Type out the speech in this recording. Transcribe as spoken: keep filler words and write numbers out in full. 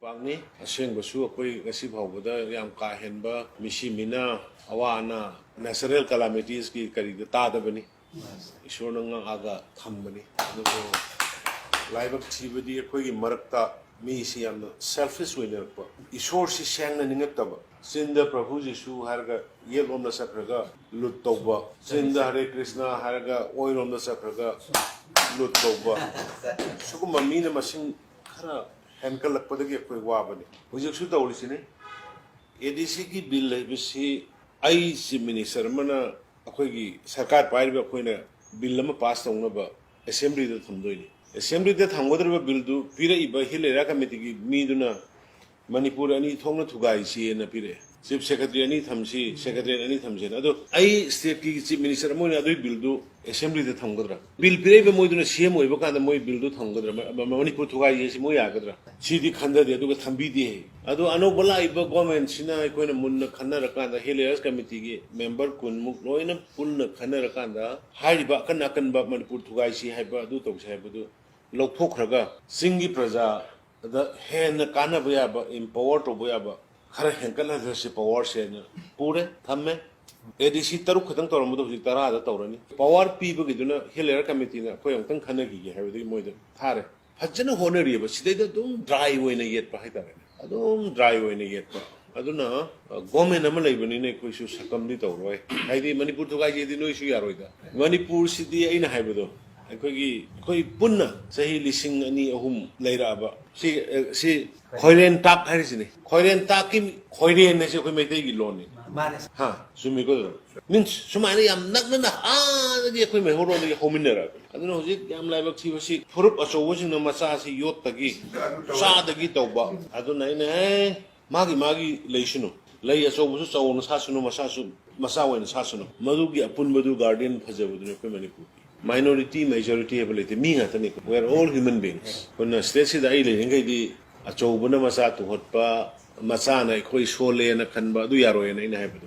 ꯄꯥꯛꯅꯤ꯫ ꯑꯁꯦꯡꯕꯁꯨ ꯑꯩꯈꯣꯏ ꯉꯁꯤ ꯐꯥꯎꯕꯗ ꯌꯥꯝ ꯀꯥ ꯍꯦꯟꯕ ꯃꯤꯁꯤ ꯃꯤꯅ, ꯑꯋꯥ ꯑꯅꯥ, natural calamitiesꯀꯤ ꯀꯔꯤꯗ ꯇꯥꯗꯕꯅꯤ꯫ ꯏꯁꯣꯔꯅ ꯉꯥꯛꯑꯒ ꯊꯝꯕꯅꯤ꯫ ꯑꯗꯨꯕꯨ ꯂꯥꯏꯕꯛ ꯊꯤꯕꯗꯤ ꯑꯩꯈꯣꯏꯒꯤ ꯃꯔꯛꯇ ꯃꯤꯁꯤ ꯌꯥꯝꯅ selfish ꯑꯣꯏꯅꯔꯛꯄ, ꯏꯁꯣꯔꯁꯤ ꯁꯦꯡꯅ ꯅꯤꯡꯉꯛꯇꯕ, ꯆꯤꯟꯗ ꯄ꯭ꯔꯚꯨ ꯖꯤꯁꯨ ꯍꯥꯏꯔꯒ ꯌꯦꯠꯂꯣꯝꯗ ꯆꯠꯈ꯭ꯔꯒ ꯂꯨꯠ ꯇꯧꯕ, ꯆꯤꯟꯗ ꯍꯔꯦ ꯀ꯭ꯔꯤꯁꯅ ꯍꯥꯏꯔꯒ ꯑꯣꯏꯔꯣꯝꯗ ꯆꯠꯈ꯭ꯔꯒ ꯂꯨꯠ ꯇꯧꯕ, ꯁꯤꯒꯨꯝꯕ ꯃꯤꯅ ꯃꯁꯤꯡ ꯈꯔ ꯍꯦꯟꯒꯠꯂꯛꯄꯗꯒꯤ ꯑꯩꯈꯣꯏ ꯋꯥꯕꯅꯤ꯫ ꯍꯧꯖꯤꯛꯁꯨ ꯇꯧꯔꯤꯁꯤꯅꯤ꯫ ADCꯒꯤ bill ꯍꯥꯏꯕꯁꯤ ꯑꯩ chief minister ꯑꯃꯅ ꯑꯩꯈꯣꯏꯒꯤ ꯁꯔꯀꯥꯔ ꯄꯥꯏꯔꯤꯕ ꯑꯩꯈꯣꯏꯅ bill ꯑꯃ pass ꯇꯧꯅꯕ assemblyꯗ ꯊꯝꯗꯣꯏꯅꯤ꯫ Assemblyꯗ ꯊꯝꯒꯗꯧꯔꯤꯕ billꯗꯨ ꯄꯤꯔꯛꯏꯕ Hill Area Committeeꯒꯤ ꯃꯤꯗꯨꯅ ꯃꯅꯤꯄꯨꯔ ꯑꯅꯤ ꯊꯣꯛꯅ ꯊꯨꯒꯥꯏꯁꯤꯅ ꯄꯤꯔꯛꯑꯦ꯫ Chief Secretary ꯑꯅꯤ ꯊꯝꯁꯤ, Secretary ꯑꯅꯤ ꯊꯝꯁꯤꯅ꯫ ꯑꯗꯣ ꯑꯩ stateꯀꯤ chief minister ꯑꯃ ꯑꯣꯏꯅ ꯑꯗꯨꯒꯤ billꯗꯨ assemblyꯗ ꯊꯝꯒꯗ꯭ꯔꯥ? Bill ꯄꯤꯔꯛꯏꯕ ꯃꯣꯏꯗꯨꯅ CM ꯑꯣꯏꯕ ꯀꯥꯟꯗ ꯃꯣꯏ billꯗꯨ ꯊꯝꯒꯗ꯭ꯔꯥ? ꯃ-, ꯃ-, ꯃꯅꯤꯄꯨꯔ ꯊꯨꯒꯥꯏꯁꯤ ꯃꯣꯏ ꯌꯥꯒꯗ꯭ꯔꯥ? ꯁꯤꯗꯤ ꯈꯟꯊꯗꯦ, ꯑꯗꯨꯒ ꯊꯝꯕꯤꯗꯦ꯫ ꯑꯗꯣ ꯑꯅꯧꯕ ꯂꯥꯛꯏꯕ governmentꯁꯤꯅ ꯑꯩꯈꯣꯏꯅ ꯃꯨꯟꯅ ꯈꯟꯅꯔꯀꯥꯟꯗ, Hill Areas Committeeꯒꯤ member ꯀꯨꯟꯃꯨꯛ ꯂꯣꯏꯅ ꯄꯨꯟꯅ ꯈꯟꯅꯔꯀꯥꯟꯗ, ꯍꯥꯏꯔꯤꯕ ꯑꯀꯟ ꯑꯀꯟꯕ ꯃꯅꯤꯄꯨꯔ ꯊꯨꯒꯥꯏꯁꯤ ꯍꯥꯏꯕ, ꯑꯗꯨ ꯇꯧꯁꯤ ꯍꯥꯏꯕꯗꯨ ꯂꯧꯊꯣꯛꯈ꯭ꯔꯒ, ꯆꯤꯡꯒꯤ ꯄ꯭ꯔꯖꯥꯗ ꯍꯦꯟꯅ ꯀꯥꯟꯅꯕ ꯌꯥꯕ, empower ꯇꯧꯕ ꯌꯥꯕ ꯈꯔ ꯍꯦꯟꯒꯠꯍꯜꯂꯁꯤ powerꯁꯦꯅ ꯄꯨꯔꯦ, ꯊꯝꯃꯦ꯫ ADC ꯇꯔꯨꯛ ꯈꯛꯇꯪ ꯇꯧꯔꯝꯕꯗꯣ ꯍꯧꯖꯤꯛ ꯇꯔꯥꯗ ꯇꯧꯔꯅꯤ꯫ Power ꯄꯤꯕꯒꯤꯗꯨꯅ Hill Area Committeeꯅ ꯑꯩꯈꯣꯏ ꯑꯃꯨꯛꯇꯪ ꯈꯟꯅꯈꯤꯒꯦ ꯍꯥꯏꯕꯗꯒꯤ ꯃꯣꯏꯗ ꯊꯥꯔꯦ꯫ ꯐꯖꯅ ꯍꯣꯠꯅꯔꯤꯑꯕ꯫ ꯁꯤꯗꯩꯗ ꯑꯗꯨꯝ dry ꯑꯣꯏꯅ ꯌꯦꯠꯄ ꯍꯥꯏꯇꯥꯔꯦꯅꯦ, ꯑꯗꯨꯝ dry ꯑꯣꯏꯅ ꯌꯦꯠꯄ꯫ ꯑꯗꯨꯅ, ꯑ, government ꯑꯃ ꯂꯩꯕꯅꯤꯅ ꯑꯩꯈꯣꯏꯁꯨ succumb ꯗꯤ ꯇꯧꯔꯣꯏ꯫ ꯍꯥꯏꯗꯤ ꯃꯅꯤꯄꯨꯔ ꯊꯨꯒꯥꯏꯒꯦꯗꯤ ꯅꯣꯏꯁꯨ ꯌꯥꯔꯣꯏꯗ꯫ ꯃꯅꯤꯄꯨꯔꯁꯤꯗꯤ ꯑꯩꯅ ꯍꯥꯏꯕꯗꯣ, ꯑꯩꯈꯣꯏꯒꯤ, ꯑꯩꯈꯣꯏ ꯄꯨꯟꯅ ꯆꯍꯤ ꯂꯤꯁꯤꯡ ꯑꯅꯤ ꯑꯍꯨꯝ ꯂꯩꯔꯛꯑꯕ ꯁꯤ, ꯑ, ꯁꯤ ꯈꯣꯏꯔꯦꯟ ꯇꯥꯛ ꯍꯥꯏꯔꯤꯁꯤꯅꯤ꯫ ꯈꯣꯏꯔꯦꯟ ꯇꯥꯛꯀꯤ ꯈꯣꯏꯔꯦꯟ ꯍꯥꯏꯁꯦ ꯑꯩꯈꯣꯏ ꯃꯩꯇꯩꯒꯤ ꯂꯣꯟꯅꯤ꯫ ꯃꯥꯅꯦ꯫ ꯍꯥ, ꯆꯨꯝꯃꯤꯀꯣ ꯑꯗꯨꯗꯣ? Means ꯁꯨꯃꯥꯏꯅ ꯌꯥꯝ ꯅꯛꯅꯅ ꯍꯥꯟꯅꯗꯒꯤ ꯑꯩꯈꯣꯏ ꯃꯩꯍꯧꯔꯣꯟꯗꯒꯤ ꯍꯧꯃꯤꯟꯅꯔꯛꯑꯕꯅꯤ꯫ ꯑꯗꯨꯅ ꯍꯧꯖꯤꯛ ꯌꯥꯝ ꯂꯥꯏꯕꯛ ꯊꯤꯕꯁꯤ ꯐꯨꯔꯨꯞ ꯑꯆꯧꯕꯁꯤꯡꯅ ꯃꯆꯥꯁꯤ ꯌꯣꯠꯇꯒꯤ, ꯆꯥꯗꯒꯤ ꯇꯧꯕ꯫ ꯑꯗꯨꯅ ꯑꯩꯅ, "ꯑꯦ, ꯃꯥꯒꯤ ꯃꯥꯒꯤ ꯂꯩꯁꯅꯨ, ꯂꯩ ꯑꯆꯧꯕꯁꯨ ꯆꯥꯎꯅ ꯁꯥꯁꯅꯨ, ꯃꯆꯥꯁꯨ ꯃꯆꯥ ꯑꯣꯏꯅ ꯁꯥꯁꯅꯨ", ꯃꯗꯨꯒꯤ ꯑꯄꯨꯟꯕꯗꯨ garden ꯐꯖꯕꯗꯨꯅꯤ ꯑꯩꯈꯣꯏ ꯃꯅꯤꯄꯨꯔꯒꯤ꯫ Minority majority ꯍꯥꯏꯕ ꯂꯩꯇꯦ, ꯃꯤ ꯉꯥꯛꯇꯅꯤ꯫ We are all human beings꯫ ꯑꯩꯈꯣꯏꯅ stateꯁꯤꯗ ꯑꯩ ꯂꯩꯔꯤꯉꯩꯗꯤ ꯑꯆꯧꯕꯅ ꯃꯆꯥ ꯇꯨꯍꯠꯄ, ꯃꯆꯥꯅ ꯑꯩꯈꯣꯏ ꯁꯣꯜꯂꯦꯅ ꯈꯟꯕ, ꯑꯗꯨ ꯌꯥꯔꯣꯏꯅ ꯑꯩꯅ ꯍꯥꯏꯕꯗꯣ꯫